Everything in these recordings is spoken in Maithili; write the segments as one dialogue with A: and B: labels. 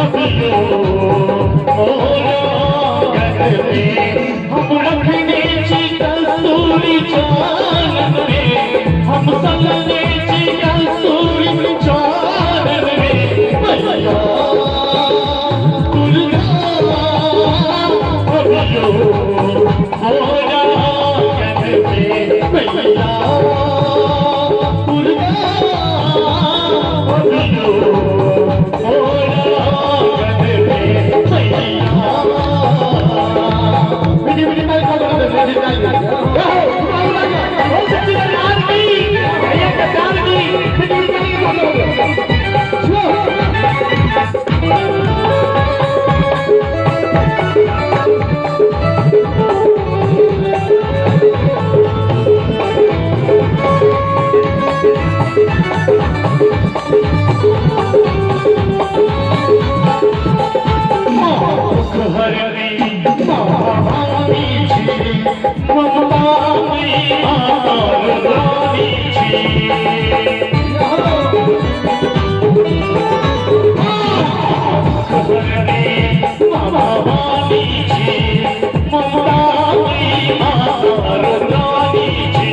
A: अभियो मोरा आंगन में हम रखने छी कस्तूरी चरण में हम सलने छी कस्तूरी चरण में मैया दुर्गा अभियो मोरा आंगन में मैया दुर्गा अभियो मोरा आंगन में मैया। मिठी मिठी ताली साथ में मिठी ताली। जय हो, बोल सच्ची दरबार की, भैया के प्यार की, मिठी मिठी ताली के साथ हो। दुख हरनी माँ भवानी छी, ममता मयी माता रुद्रानी छी। दुख हरनी माँ भवानी छी, ममता मयी माता रुद्रानी छी।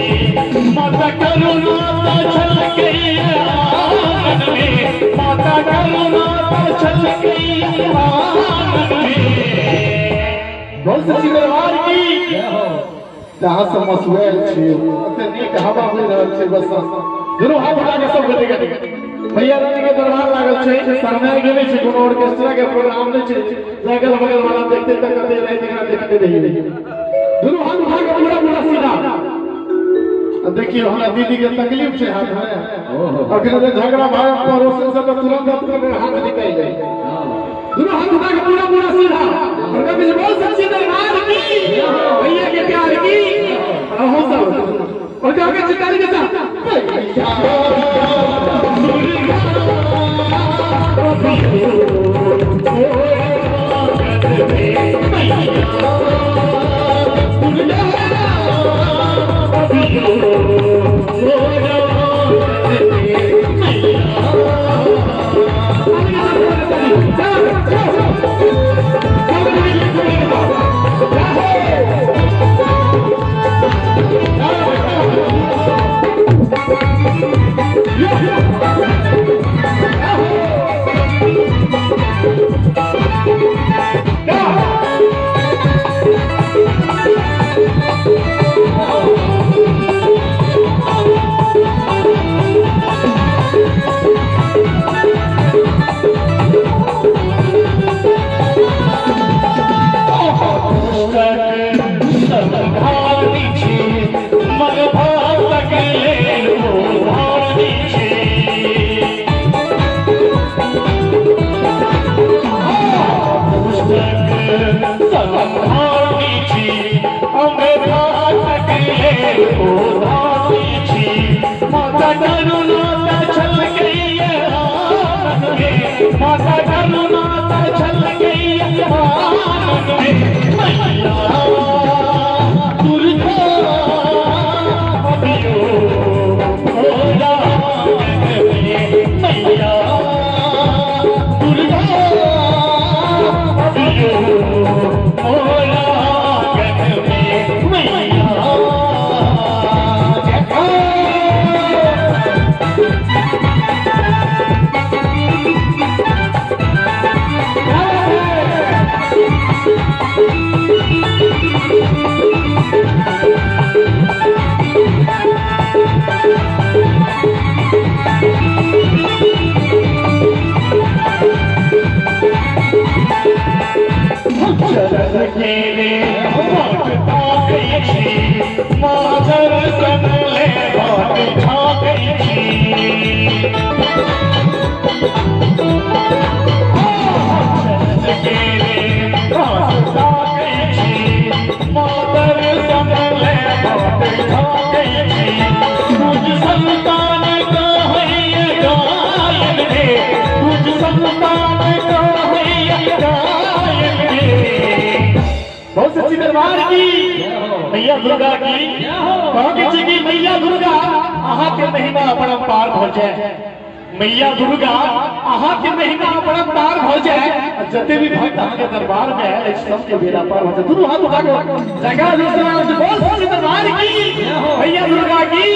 A: माता करुणा त छलकैया आंगन में, माता करुणा त छलकैया आंगन में। बोल सच्ची दरबार की। अहाँ सब मसुआयल छी, एते नीक हवा बहि रहल छै। बस दुनू हाथ उठा के सब गोटे के मैया रानी के दरबार लागल छै। शरणाय गेले छै, कोनो ऑर्केस्ट्रा के प्रोग्राम नहि छै जे अगल बगल वाला देखते तक कहते रहे, एकरा देखते रहिए। दुनू हाथ उठा के पूरा पूरा सीधा। आ देखियौ, हमरा दीदी के तकलीफ छै हाथ में। अखन जे झगड़ा भए पड़ोसी से तऽ तुरंत अपने हाथ निकलि जाइ। दुनू हाथ उठा के पूरा पूरा सीधा और कभी बोल सच्ची दरबार की, भैया के प्यार की। और हो सब और क्या के चितारी के साथ भैया दुर्गा अभियो मोरा आंगन में मैया दुर्गा अभियो मोरा आंगन में मैया। संहारनी छी, मन भटक लेल उधारनी छी। पुस्तक संहारनी छी, अंग भटक लेल उधारनी छी। माता करुणा त छलकैया आंगन में, माता करुणा त छलकैया आंगन में मैया दुर्गा अभियो मोरा आंगन में मैया दुर्गा अभियो मोरा आंगन में मैया। जय हो। चरण केरे बाट ताकै छी, माँ दर्शन ले बाट झाकै छी। चरण केरे बाट ताकै छी, माँ दर्शन ले बाट झाकै छी। तुझ संतान कहैया गायन रे, तुझ संतान कहैया गायन रे। बहुत सच्ची दरबार की, मैया दुर्गा की। कहो के छी कि मैया दुर्गा, अहाँ के महिमा अपरंपार भऽ जाय। मैया दुर्गा अहाँ के महिमा अपरंपार भऽ जाए आ जते भी भक्त अहाँ के दरबार में आयल अछि सबके बेड़ा पार भऽ जाए। दुनू हाथ उठा के जगह बोल दरबार की, मैया दुर्गा की।